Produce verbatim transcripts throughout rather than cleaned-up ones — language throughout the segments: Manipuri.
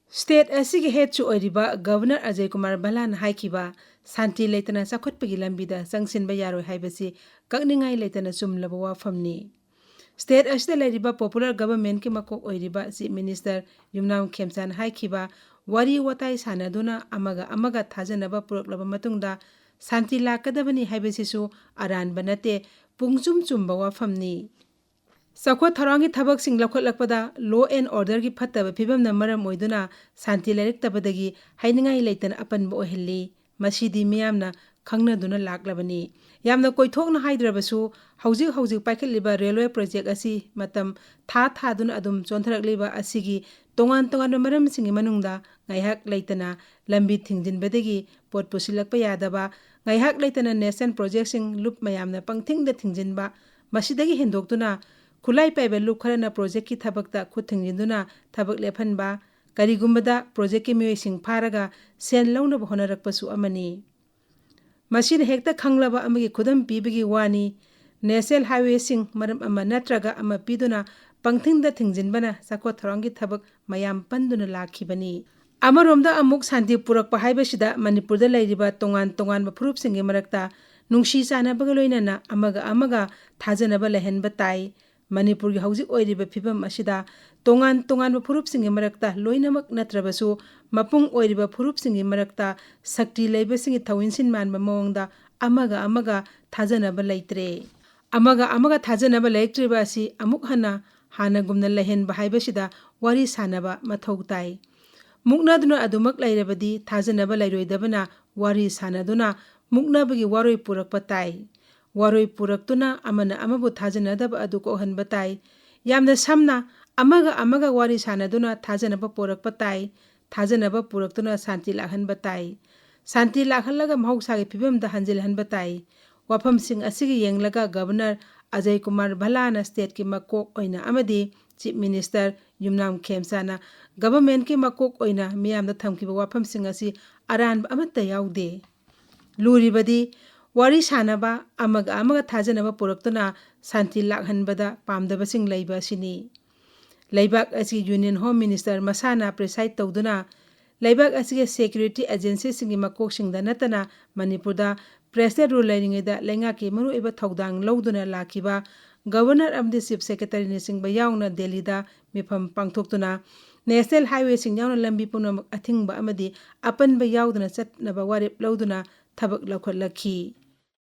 ꯁ꯭ꯇꯦꯠ ꯑꯁꯤꯒꯤ ꯍꯦꯗꯁꯨ ꯑꯣꯏꯔꯤꯕ ꯒꯕꯔꯅꯔ ꯑꯖꯌ ꯀꯨꯃꯥꯔ ꯚꯜꯂꯥꯅ ꯍꯥꯏꯈꯤꯕ, ꯁꯥꯟꯇꯤ ꯂꯩꯇꯅ ꯆꯥꯎꯈꯠꯄꯒꯤ ꯂꯝꯕꯤꯗ ꯆꯪꯁꯤꯟꯕ ꯌꯥꯔꯣꯏ ꯍꯥꯏꯕꯁꯤ ꯀꯛꯅꯤꯡꯉꯥꯏ ꯂꯩꯇꯅ ꯆꯨꯝꯂꯕ ꯋꯥꯐꯝꯅꯤ꯫ ꯁ꯭ꯇꯦꯠ ꯑꯁꯤꯗ ꯂꯩꯔꯤꯕ ꯄꯣꯄꯨꯂꯔ ꯒꯕꯔꯃꯦꯟꯠꯀꯤ ꯃꯀꯣꯛ ꯑꯣꯏꯔꯤꯕ ꯆꯤꯐ ꯃꯤꯅꯤꯁꯇꯔ ꯌꯨꯝꯅꯥꯝ ꯈꯦꯝꯆꯥꯟꯅ ꯍꯥꯏꯈꯤꯕ, ꯋꯥꯔꯤ ꯋꯥꯇꯥꯏ ꯁꯥꯟꯅꯗꯨꯅ ꯑꯃꯒ ꯑꯃꯒ ꯊꯥꯖꯅꯕ ꯄꯨꯔꯛꯂꯕ ꯃꯇꯨꯡꯗ ꯁꯥꯟꯇꯤ ꯂꯥꯛꯀꯗꯕꯅꯤ ꯍꯥꯏꯕꯁꯤꯁꯨ ꯑꯔꯥꯟꯕ ꯅꯠꯇꯦ, ꯄꯨꯡꯆꯨꯝ ꯆꯨꯝꯕ ꯋꯥꯐꯝꯅꯤ꯫ ꯆꯥꯎꯈꯠ ꯊꯧꯔꯥꯡꯒꯤ ꯊꯕꯛꯁꯤꯡ ꯂꯧꯈꯠꯂꯛꯄꯗ law and orderꯒꯤ ꯐꯠꯇꯕ ꯐꯤꯕꯝꯅ ꯃꯔꯝ ꯑꯣꯏꯗꯨꯅ ꯁꯥꯟꯇꯤ ꯂꯩꯔꯛꯇꯕꯗꯒꯤ ꯍꯥꯏꯅꯤꯡꯉꯥꯏ ꯂꯩꯇꯅ ꯑꯄꯟꯕ ꯑꯣꯏꯍꯜꯂꯤ꯫ ꯃꯁꯤꯗꯤ ꯃꯤꯌꯥꯝꯅ ꯈꯪꯅꯗꯨꯅ ꯂꯥꯛꯂꯕꯅꯤ꯫ ꯌꯥꯝꯅ ꯀꯣꯏꯊꯣꯛꯅ ꯍꯥꯏꯗ꯭ꯔꯕꯁꯨ, ꯍꯧꯖꯤꯛ ꯍꯧꯖꯤꯛ ꯄꯥꯏꯈꯠꯂꯤꯕ ꯔꯦꯜꯋꯦ ꯄ꯭ꯔꯣꯖꯦꯛ ꯑꯁꯤ ꯃꯇꯝ ꯊꯥ ꯊꯥꯗꯨꯅ ꯑꯗꯨꯝ ꯆꯣꯟꯊꯔꯛꯂꯤꯕ ꯑꯁꯤꯒꯤ ꯇꯣꯉꯥꯟ ꯇꯣꯉꯥꯟꯕ ꯃꯔꯝꯁꯤꯡꯒꯤ ꯃꯅꯨꯡꯗ ꯉꯥꯏꯍꯥꯛ ꯂꯩꯇꯅ ꯂꯝꯕꯤ ꯊꯤꯡꯖꯤꯟꯕꯗꯒꯤ ꯄꯣꯠ ꯄꯨꯁꯤꯜꯂꯛꯄ ꯌꯥꯗꯕ, ꯉꯥꯏꯍꯥꯛ ꯂꯩꯇꯅ ꯅꯦꯁꯅꯦꯜ ꯄ꯭ꯔꯣꯖꯦꯛꯁꯤꯡ ꯂꯨꯞ ꯃꯌꯥꯝꯅ ꯄꯪꯊꯤꯡꯗ ꯊꯤꯡꯖꯤꯟꯕ, ꯃꯁꯤꯗꯒꯤ ꯍꯦꯟꯗꯣꯛꯇꯨꯅ ꯈꯨꯠꯂꯥꯏ ꯄꯥꯏꯕ ꯂꯨꯞ ꯈꯔꯅ ꯄ꯭ꯔꯣꯖꯦꯛꯀꯤ ꯊꯕꯛꯇ ꯈꯨꯠ ꯊꯤꯡꯖꯤꯟꯗꯨꯅ ꯊꯕꯛ ꯂꯦꯞꯍꯟꯕ, ꯀꯔꯤꯒꯨꯝꯕꯗ ꯄ꯭ꯔꯣꯖꯦꯛꯀꯤ ꯃꯤꯑꯣꯏꯁꯤꯡ ꯐꯥꯔꯒ ꯁꯦꯟ ꯂꯧꯅꯕ ꯍꯣꯠꯅꯔꯛꯄꯁꯨ ꯑꯃꯅꯤ꯫ ꯃꯁꯤꯅ ꯍꯦꯛꯇ ꯈꯪꯂꯕ ꯑꯃꯒꯤ ꯈꯨꯗꯝ ꯄꯤꯕꯒꯤ ꯋꯥꯅꯤ꯫ ꯅꯦꯁꯅꯦꯜ ꯍꯥꯏꯋꯦꯁꯤꯡ ꯃꯔꯝ ꯑꯃ ꯅꯠꯇ꯭ꯔꯒ ꯑꯃ ꯄꯤꯗꯨꯅ ꯄꯪꯊꯤꯡꯗ ꯊꯤꯡꯖꯤꯟꯕꯅ ꯆꯥꯎꯈꯠ ꯊꯧꯔꯥꯡꯒꯤ ꯊꯕꯛ ꯃꯌꯥꯝ ꯄꯟꯗꯨꯅ ꯂꯥꯛꯈꯤꯕꯅꯤ꯫ ꯑꯃꯔꯣꯝꯗ ꯑꯃꯨꯛ ꯁꯥꯟꯇꯤ ꯄꯨꯔꯛꯄ ꯍꯥꯏꯕꯁꯤꯗ ꯃꯅꯤꯄꯨꯔꯗ ꯂꯩꯔꯤꯕ ꯇꯣꯉꯥꯟ ꯇꯣꯉꯥꯟꯕ ꯐꯨꯔꯨꯞꯁꯤꯡꯒꯤ ꯃꯔꯛꯇ ꯅꯨꯡꯁꯤ ꯆꯥꯟꯅꯕꯒ ꯂꯣꯏꯅꯅ ꯑꯃꯒ ꯑꯃꯒ ꯊꯥꯖꯅꯕ ꯂꯩꯍꯟꯕ ꯇꯥꯏ꯫ ꯃꯅꯤꯄꯨꯔꯒꯤ ꯍꯧꯖꯤꯛ ꯑꯣꯏꯔꯤꯕ ꯐꯤꯕꯝ ꯑꯁꯤꯗ ꯇꯣꯉꯥꯟ ꯇꯣꯉꯥꯟꯕ ꯐꯨꯔꯨꯞꯁꯤꯡꯒꯤ ꯃꯔꯛꯇ ꯂꯣꯏꯅꯃꯛ ꯅꯠꯇ꯭ꯔꯕꯁꯨ ꯃꯄꯨꯡ ꯑꯣꯏꯔꯤꯕ ꯐꯨꯔꯨꯞꯁꯤꯡꯒꯤ ꯃꯔꯛꯇ ꯁꯛꯇꯤ ꯂꯩꯕꯁꯤꯡꯒꯤ ꯊꯧꯏꯟꯁꯤꯟ ꯃꯥꯟꯕ ꯃꯑꯣꯡꯗ ꯑꯃꯒ ꯑꯃꯒ ꯊꯥꯖꯅꯕ ꯂꯩꯇ꯭ꯔꯦ꯫ ꯑꯃꯒ ꯑꯃꯒ ꯊꯥꯖꯅꯕ ꯂꯩꯔꯛꯇ꯭ꯔꯤꯕ ꯑꯁꯤ ꯑꯃꯨꯛ ꯍꯟꯅ ꯍꯥꯟꯅꯒꯨꯝꯅ ꯂꯩꯍꯟꯕ ꯍꯥꯏꯕꯁꯤꯗ ꯋꯥꯔꯤ ꯁꯥꯅꯕ ꯃꯊꯧ ꯇꯥꯏ꯫ ꯃꯨꯛꯅꯗꯨꯅ ꯑꯗꯨꯃꯛ ꯂꯩꯔꯕꯗꯤ ꯊꯥꯖꯅꯕ ꯂꯩꯔꯣꯏꯗꯕꯅ ꯋꯥꯔꯤ ꯁꯥꯅꯗꯨꯅ ꯃꯨꯛꯅꯕꯒꯤ ꯋꯥꯔꯣꯏ ꯄꯨꯔꯛꯄ ꯇꯥꯏ꯫ ꯋꯥꯔꯣꯏ ꯄꯨꯔꯛꯇꯨꯅ ꯑꯃꯅ ꯑꯃꯕꯨ ꯊꯥꯖꯅꯗꯕ ꯑꯗꯨ ꯀꯣꯛꯍꯟꯕ ꯇꯥꯏ꯫ ꯌꯥꯝꯅ ꯁꯝꯅ, ꯑꯃꯒ ꯑꯃꯒ ꯋꯥꯔꯤ ꯁꯥꯅꯗꯨꯅ ꯊꯥꯖꯅꯕ ꯄꯨꯔꯛꯄ ꯇꯥꯏ꯫ ꯊꯥꯖꯅꯕ ꯄꯨꯔꯛꯇꯨꯅ ꯁꯥꯟꯇꯤ ꯂꯥꯛꯍꯟꯕ ꯇꯥꯏ꯫ ꯁꯥꯟꯇꯤ ꯂꯥꯛꯍꯜꯂꯒ ꯃꯍꯧꯁꯥꯒꯤ ꯐꯤꯕꯝꯗ ꯍꯟꯖꯤꯜꯍꯟꯕ ꯇꯥꯏ꯫ ꯋꯥꯐꯝꯁꯤꯡ ꯑꯁꯤꯒꯤ ꯌꯦꯡꯂꯒ ꯒꯕꯔꯅꯔ ꯑꯖꯌ ꯀꯨꯃꯥꯔ ꯚꯜꯂꯥꯅ ꯁ꯭ꯇꯦꯠꯀꯤ ꯃꯀꯣꯛ ꯑꯣꯏꯅ ꯑꯃꯗꯤ ꯆꯤꯐ ꯃꯤꯅꯤꯁꯇꯔ ꯌꯨꯝꯅꯥꯝ ꯈꯦꯝꯆꯥꯅ ꯒꯕꯔꯃꯦꯟꯠꯀꯤ ꯃꯀꯣꯛ ꯑꯣꯏꯅ ꯃꯤꯌꯥꯝꯗ ꯊꯝꯈꯤꯕ ꯋꯥꯐꯝꯁꯤꯡ ꯑꯁꯤ ꯑꯔꯥꯟꯕ ꯑꯃꯠꯇ ꯌꯥꯎꯗꯦ꯫ ꯂꯨꯔꯤꯕꯗꯤ ꯋꯥꯔꯤ ꯁꯥꯅꯕ, ꯑꯃꯒ ꯑꯃꯒ ꯊꯥꯖꯅꯕ ꯄꯨꯔꯛꯇꯨꯅ ꯁꯥꯟꯇꯤ ꯂꯥꯛꯍꯟꯕꯗ ꯄꯥꯝꯗꯕꯁꯤꯡ ꯂꯩꯕ ꯑꯁꯤꯅꯤ꯫ ꯂꯩꯕꯥꯛ ꯑꯁꯤꯒꯤ Union Home Minister ꯃꯁꯥꯅ preside ꯇꯧꯗꯨꯅ ꯂꯩꯕꯥꯛ ꯑꯁꯤꯒꯤ security agencyꯁꯤꯡꯒꯤ ꯃꯀꯣꯛꯁꯤꯡꯗ ꯅꯠꯇꯅ ꯃꯅꯤꯄꯨꯔꯗ President Rule ꯂꯩꯔꯤꯉꯩꯗ ꯂꯩꯉꯥꯛꯀꯤ ꯃꯔꯨꯑꯣꯏꯕ ꯊꯧꯗꯥꯡ ꯂꯧꯗꯨꯅ ꯂꯥꯛꯈꯤꯕ Governor ꯑꯃꯗꯤ Chief Secretaryꯅꯆꯤꯡꯕ ꯌꯥꯎꯅ ꯗꯦꯜꯂꯤꯗ ꯃꯤꯐꯝ ꯄꯥꯡꯊꯣꯛꯇꯨꯅ National Highwayꯁꯤꯡ ꯌꯥꯎꯅ ꯂꯝꯕꯤ ꯄꯨꯝꯅꯃꯛ ꯑꯊꯤꯡꯕ ꯑꯃꯗꯤ ꯑꯄꯟꯕ ꯌꯥꯎꯗꯅ ꯆꯠꯅꯕ ꯋꯥꯔꯦꯞ ꯂꯧꯗꯨꯅ ꯊꯕꯛ ꯂꯧꯈꯠꯂꯛꯈꯤ꯫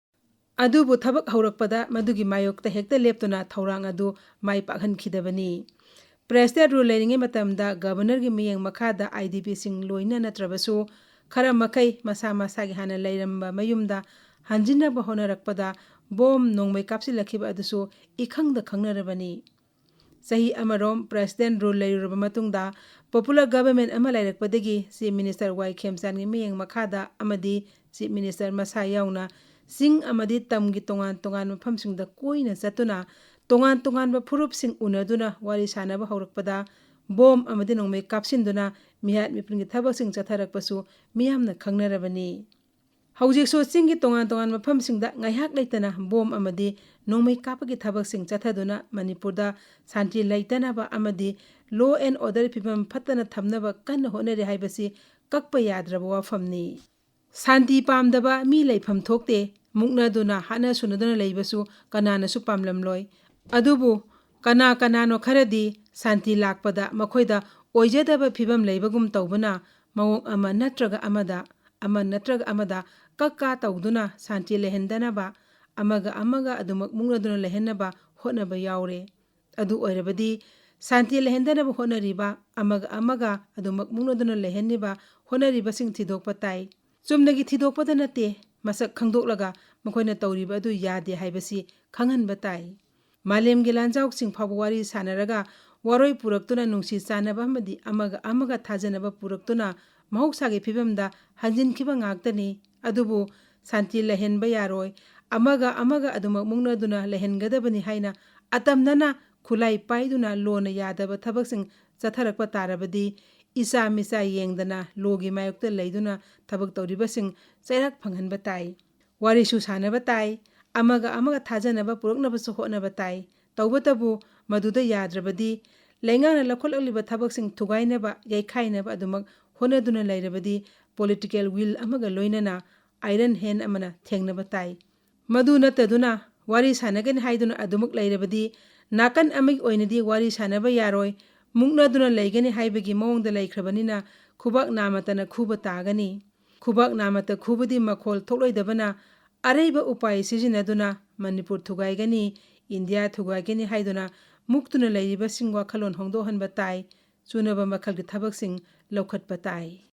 ꯑꯗꯨꯕꯨ ꯊꯕꯛ ꯍꯧꯔꯛꯄꯗ ꯃꯗꯨꯒꯤ ꯃꯥꯌꯣꯛꯇ ꯍꯦꯛꯇ ꯂꯦꯞꯇꯨꯅ ꯊꯧꯔꯥꯡ ꯑꯗꯨ ꯃꯥꯏ ꯄꯥꯛꯍꯟꯈꯤꯗꯕꯅꯤ꯫ President Rule ꯂꯩꯔꯤꯉꯩ ꯃꯇꯝꯗ Governorꯒꯤ ꯃꯤꯠꯌꯦꯡ ꯃꯈꯥꯗ IDPꯁꯤꯡ ꯂꯣꯏꯅ ꯅꯠꯇ꯭ꯔꯕꯁꯨ ꯈꯔ ꯃꯈꯩ ꯃꯁꯥ ꯃꯁꯥꯒꯤ ꯍꯥꯟꯅ ꯂꯩꯔꯝꯕ ꯃꯌꯨꯝꯗ ꯍꯟꯖꯤꯟꯅꯕ ꯍꯣꯠꯅꯔꯛꯄꯗ ꯕꯣꯝ ꯅꯣꯡꯃꯩ ꯀꯥꯞꯁꯤꯜꯂꯛꯈꯤꯕ ꯑꯗꯨꯁꯨ ꯏꯈꯪꯗ ꯈꯪꯅꯔꯕꯅꯤ꯫ ꯆꯍꯤ ꯑꯃꯔꯣꯝ President Rule ꯂꯩꯔꯨꯔꯕ ꯃꯇꯨꯡꯗ popular government ꯑꯃ ꯂꯩꯔꯛꯄꯗꯒꯤ Chief Minister ꯋꯥꯏ ꯈꯦꯝꯆꯥꯟꯒꯤ ꯃꯤꯠꯌꯦꯡ ꯃꯈꯥꯗ ꯑꯃꯗꯤ Chief Minister ꯃꯁꯥ ꯌꯥꯎꯅ ꯆꯤꯡ ꯑꯃꯗꯤ ꯇꯝꯒꯤ ꯇꯣꯉꯥꯟ ꯇꯣꯉꯥꯟꯕ ꯃꯐꯝꯁꯤꯡꯗ ꯀꯣꯏꯅ ꯆꯠꯇꯨꯅ ꯇꯣꯉꯥꯟ ꯇꯣꯉꯥꯟꯕ ꯐꯨꯔꯨꯞꯁꯤꯡ ꯎꯅꯗꯨꯅ ꯋꯥꯔꯤ ꯁꯥꯟꯅꯕ ꯍꯧꯔꯛꯄꯗ ꯕꯣꯝ ꯑꯃꯗꯤ ꯅꯣꯡꯃꯩ ꯀꯥꯞꯁꯤꯟꯗꯨꯅ ꯃꯤꯍꯥꯠ ꯃꯤꯄꯨꯟꯒꯤ ꯊꯕꯛꯁꯤꯡ ꯆꯠꯊꯔꯛꯄꯁꯨ ꯃꯤꯌꯥꯝꯅ ꯈꯪꯅꯔꯕꯅꯤ꯫ ꯍꯧꯖꯤꯛꯁꯨ ꯆꯤꯡꯒꯤ ꯇꯣꯉꯥꯟ ꯇꯣꯉꯥꯟꯕ ꯃꯐꯝꯁꯤꯡꯗ ꯉꯥꯏꯍꯥꯛ ꯂꯩꯇꯅ ꯕꯣꯝ ꯑꯃꯗꯤ ꯅꯣꯡꯃꯩ ꯀꯥꯞꯄꯒꯤ ꯊꯕꯛꯁꯤꯡ ꯆꯠꯊꯗꯨꯅ ꯃꯅꯤꯄꯨꯔꯗ ꯁꯥꯟꯇꯤ ꯂꯩꯇꯅꯕ ꯑꯃꯗꯤ law and order ꯐꯤꯕꯝ ꯐꯠꯇꯅ ꯊꯝꯅꯕ ꯀꯟꯅ ꯍꯣꯠꯅꯔꯤ ꯍꯥꯏꯕꯁꯤ ꯀꯛꯄ ꯌꯥꯗ꯭ꯔꯕ ꯋꯥꯐꯝꯅꯤ꯫ ꯁꯥꯟꯇꯤ ꯄꯥꯝꯗꯕ ꯃꯤ ꯂꯩꯐꯝ ꯊꯣꯛꯇꯦ꯫ ꯃꯨꯛꯅꯗꯨꯅ ꯍꯥꯠꯅ ꯁꯨꯅꯗꯨꯅ ꯂꯩꯕꯁꯨ ꯀꯅꯥꯅꯁꯨ ꯄꯥꯝꯂꯝꯂꯣꯏ꯫ ꯑꯗꯨꯕꯨ ꯀꯅꯥ ꯀꯅꯥꯅꯣ ꯈꯔꯗꯤ ꯁꯥꯟꯇꯤ ꯂꯥꯛꯄꯗ ꯃꯈꯣꯏꯗ ꯑꯣꯏꯖꯗꯕ ꯐꯤꯕꯝ ꯂꯩꯕꯒꯨꯝ ꯇꯧꯕꯅ ꯃꯑꯣꯡ ꯑꯃ ꯅꯠꯇ꯭ꯔꯒ ꯑꯃꯗ, ꯑꯃ ꯅꯠꯇ꯭ꯔꯒ ꯑꯃꯗ ꯀꯛꯀꯥ ꯇꯧꯗꯨꯅ ꯁꯥꯟꯇꯤ ꯂꯩꯍꯟꯗꯅꯕ, ꯑꯃꯒ ꯑꯃꯒ ꯑꯗꯨꯃꯛ ꯃꯨꯛꯅꯗꯨꯅ ꯂꯩꯍꯟꯅꯕ ꯍꯣꯠꯅꯕ ꯌꯥꯎꯔꯦ꯫ ꯑꯗꯨ ꯑꯣꯏꯔꯕꯗꯤ ꯁꯥꯟꯇꯤ ꯂꯩꯍꯟꯗꯅꯕ ꯍꯣꯠꯅꯔꯤꯕ, ꯑꯃꯒ ꯑꯃꯒ ꯑꯗꯨꯃꯛ ꯃꯨꯛꯅꯗꯨꯅ ꯂꯩꯍꯟꯅꯕ ꯍꯣꯠꯅꯔꯤꯕꯁꯤꯡ ꯊꯤꯗꯣꯛꯄ ꯇꯥꯏ꯫ ꯆꯨꯝꯅꯒꯤ ꯊꯤꯗꯣꯛꯄꯗ ꯅꯠꯇꯦ, ꯃꯁꯛ ꯈꯪꯗꯣꯛꯂꯒ ꯃꯈꯣꯏꯅ ꯇꯧꯔꯤꯕ ꯑꯗꯨ ꯌꯥꯗꯦ ꯍꯥꯏꯕꯁꯤ ꯈꯪꯍꯟꯕ ꯇꯥꯏ꯫ ꯃꯥꯂꯦꯝꯒꯤ ꯂꯥꯟꯖꯥꯎꯁꯤꯡ ꯐꯥꯎꯕ ꯋꯥꯔꯤ ꯁꯥꯟꯅꯔꯒ ꯋꯥꯔꯣꯏ ꯄꯨꯔꯛꯇꯨꯅ ꯅꯨꯡꯁꯤ ꯆꯥꯟꯅꯕ ꯑꯃꯗꯤ ꯑꯃꯒ ꯑꯃꯒ ꯊꯥꯖꯅꯕ ꯄꯨꯔꯛꯇꯨꯅ ꯃꯍꯧꯁꯥꯒꯤ ꯐꯤꯕꯝꯗ ꯍꯟꯖꯤꯟꯈꯤꯕ ꯉꯥꯛꯇꯅꯤ꯫ ꯑꯗꯨꯕꯨ ꯁꯥꯟꯇꯤ ꯂꯩꯍꯟꯕ ꯌꯥꯔꯣꯏ꯫ ꯑꯃꯒ ꯑꯃꯒ ꯑꯗꯨꯃꯛ ꯃꯨꯛꯅꯗꯨꯅ ꯂꯩꯍꯟꯒꯗꯕꯅꯤ ꯍꯥꯏꯅ ꯑꯇꯝꯅꯅ ꯈꯨꯠꯂꯥꯏ ꯄꯥꯏꯗꯨꯅ ꯂꯣꯅ ꯌꯥꯗꯕ ꯊꯕꯛꯁꯤꯡ ꯆꯠꯊꯔꯛꯄ ꯇꯥꯔꯕꯗꯤ ꯏꯆꯥ ꯃꯤꯆꯥ ꯌꯦꯡꯗꯅ ꯂꯣꯒꯤ ꯃꯥꯌꯣꯛꯇ ꯂꯩꯗꯨꯅ ꯊꯕꯛ ꯇꯧꯔꯤꯕꯁꯤꯡ ꯆꯩꯔꯥꯛ ꯐꯪꯍꯟꯕ ꯇꯥꯏ꯫ ꯋꯥꯔꯤꯁꯨ ꯁꯥꯟꯅꯕ ꯇꯥꯏ꯫ ꯑꯃꯒ ꯑꯃꯒ ꯊꯥꯖꯅꯕ ꯄꯨꯔꯛꯅꯕꯁꯨ ꯍꯣꯠꯅꯕ ꯇꯥꯏ꯫ ꯇꯧꯕꯇꯕꯨ ꯃꯗꯨꯗ ꯌꯥꯗ꯭ꯔꯕꯗꯤ ꯂꯩꯉꯥꯛꯅ ꯂꯧꯈꯠꯂꯛꯂꯤꯕ ꯊꯕꯛꯁꯤꯡ ꯊꯨꯒꯥꯏꯅꯕ, ꯌꯩꯈꯥꯏꯅꯕ ꯑꯗꯨꯃꯛ ꯍꯣꯠꯅꯗꯨꯅ ꯂꯩꯔꯕꯗꯤ political will ꯑꯃꯒ ꯂꯣꯏꯅꯅ iron hand ꯑꯃꯅ ꯊꯦꯡꯅꯕ ꯇꯥꯏ꯫ ꯃꯗꯨ ꯅꯠꯇꯗꯨꯅ ꯋꯥꯔꯤ ꯁꯥꯟꯅꯒꯅꯤ ꯍꯥꯏꯗꯨꯅ ꯑꯗꯨꯃꯛ ꯂꯩꯔꯕꯗꯤ ꯅꯥꯀꯟ ꯑꯃꯒꯤ ꯑꯣꯏꯅꯗꯤ ꯋꯥꯔꯤ ꯁꯥꯟꯅꯕ ꯌꯥꯔꯣꯏ, ꯃꯨꯛꯅꯗꯨꯅ ꯂꯩꯒꯅꯤ ꯍꯥꯏꯕꯒꯤ ꯃꯑꯣꯡꯗ ꯂꯩꯈ꯭ꯔꯕꯅꯤꯅ ꯈꯨꯕꯥꯛ ꯅꯥꯃꯇꯅ ꯈꯨꯕ ꯇꯥꯒꯅꯤ꯫ ꯈꯨꯕꯥꯛ ꯅꯥꯃꯇ ꯈꯨꯕꯗꯤ ꯃꯈꯣꯜ ꯊꯣꯛꯂꯣꯏꯗꯕꯅ ꯑꯔꯩꯕ ꯎꯄꯥꯏ ꯁꯤꯖꯤꯟꯅꯗꯨꯅ ꯃꯅꯤꯄꯨꯔ ꯊꯨꯒꯥꯏꯒꯅꯤ, ꯏꯟꯗꯤꯌꯥ ꯊꯨꯒꯥꯏꯒꯅꯤ ꯍꯥꯏꯗꯨꯅ ꯃꯨꯛꯇꯨꯅ ꯂꯩꯔꯤꯕꯁꯤꯡ ꯋꯥꯈꯜꯂꯣꯟ ꯍꯣꯡꯗꯣꯛꯍꯟꯕ ꯇꯥꯏ꯫ ꯆꯨꯅꯕ ꯃꯈꯜꯒꯤ ꯊꯕꯛꯁꯤꯡ ꯂꯧꯈꯠꯄ ꯇꯥꯏ꯫